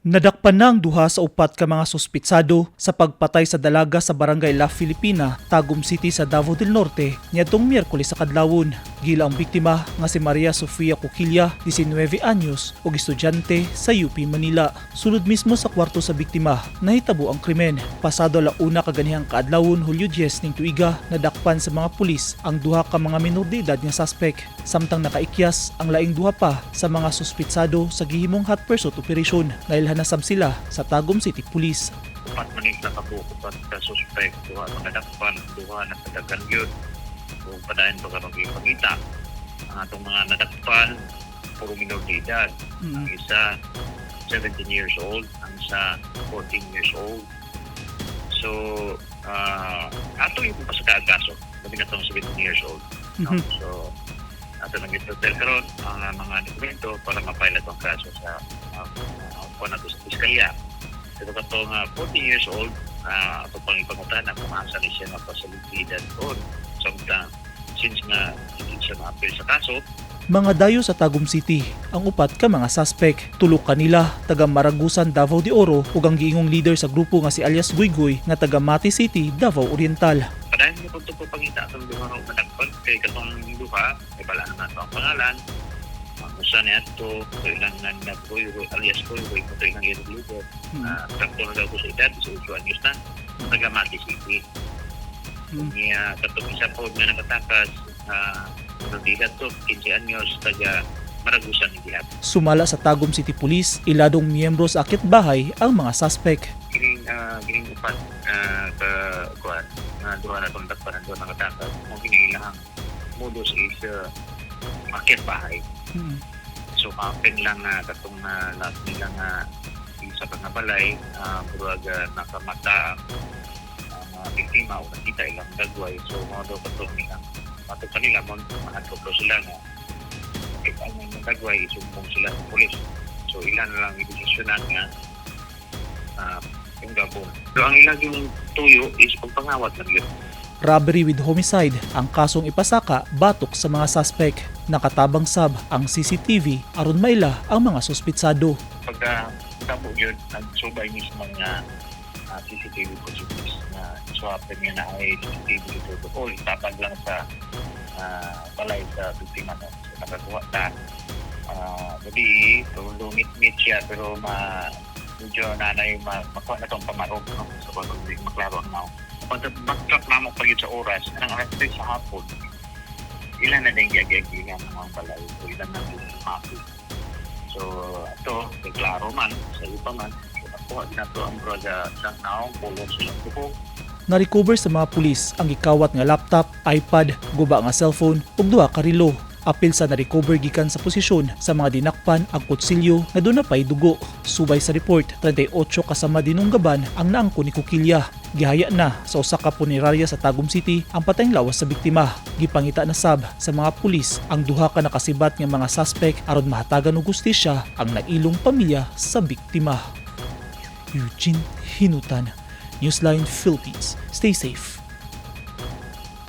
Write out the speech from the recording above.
Nadakpan na ang duha sa upat ka mga suspitsado sa pagpatay sa dalaga sa Barangay La Filipina, Tagum City sa Davao del Norte niadtong Miyerkules sa kadlawon. Gila ang biktima nga si Maria Sofia Cuquilla, 19 anyos, ug estudyante sa UP Manila. Sulod mismo sa kwarto sa biktima, nahitabo ang krimen. Pasado 1:00 kaganihang kaadlawon, Hulyo 10 ning tuiga, nadakpan sa mga pulis ang duha ka mga minor de edad nga suspect. Samtang nakaikyas ang laing duha pa sa mga suspitsado sa gihimong hot pursuit operation. Nailhan na sab sila sa Tagum City Police. Upat man ni sila kabuok, upat ka suspect, duha ang nadakpan, duha nakadagan gyud. Ug padayon pa karon gipangita. Ang atong mga nadakpan puro minor de edad. Ang isa 17 years old, ang isa 14 years old. So, ato yung pasaka ang kaso, labi na tong 17 years old. No? So, ato nang i-prepare karon ang mga dokumento para ma-file atong kaso sa kuan nato sa piskalya. Pero katong 14 years old, ato pang ipangutana kung asa ni siya nga facility on. Samtang since nga hindi siya ma-appeal sa kaso. Mga dayo sa Tagum City ang upat ka mga suspect. Tulo kanila taga Maragusan, Davao de Oro ug ang giingong leader sa grupo nga si alias Guygoy nga taga Mati City, Davao Oriental. Padayon mo kung ito pangita atong duha nga madakpan kay katong duha ay bala naman ato ang pangalan. Ang usa ni ato ito ilang nga na Goy alias Goy Goy, ito ilang leader. Sakto na daw ko sa edad, 18 anyos na, taga Mati City. Niya katong isa po nga nakatakas, uh, to 15 anyos, taga Maragusan ni. Sumala sa Tagum City Police, iladong miyembro sa akyat bahay ang mga suspect. Kining upat ka kuan nga duha na itong dakpan, ang duha nakatakas mo, kini ilahang modus is akyat bahay. So happen lang nga katong last nila nga isa ka nga balay, murag nakamata ang biktima o nakita ilang dagway. So mao daw katong nilang matod kanila mo mahadlok daw sila nga nakita ang ilang dagway, isumbong sila sa pulis. So ilan na lang idesisyonan nga yung gabon. So ang ilang yung tuyo is pagpangawat lang yun. Robbery with homicide ang kasong ipasaka batok sa mga suspect. Nakatabang sab ang CCTV aron maila ang mga suspitsado. Pagka tabo yun, nagsubay ni sa mga CCTV footages na so happen nga na ay CCTV dito o itapag lang sa balay sa biktima, no? So nakakuha ta gabi pero lungit-ngit siya, pero ma medyo nanay makuha na tong pamarog, no? So kung hindi maklaro ang now pag backtrack na mo pag sa oras ang alas 3 sa hapon, ilan na din giagiagihan ng mga balay o ilan na din mapi. So, ito, kay klaro man, sa iba man, so, nakuha din nato ang broga sa naong pulong silang buhok. Na-recover sa mga pulis ang gikawat nga laptop, iPad, guba nga cellphone ug duha ka relo. Apil sa na-recover gikan sa posisyon sa mga dinakpan ang kutsilyo nga duna pay dugo. Subay sa report, 38 kasama dinunggaban ang naangko ni Cuquilla. Gihaya na sa usa ka punerarya sa Tagum City ang patayng lawas sa biktima. Gipangita na sab sa mga pulis ang duha ka nakasibat nga mga suspect aron mahatagan og hustisya ang nailong pamilya sa biktima. Eugene Hinutan, Newsline Philippines. Stay safe.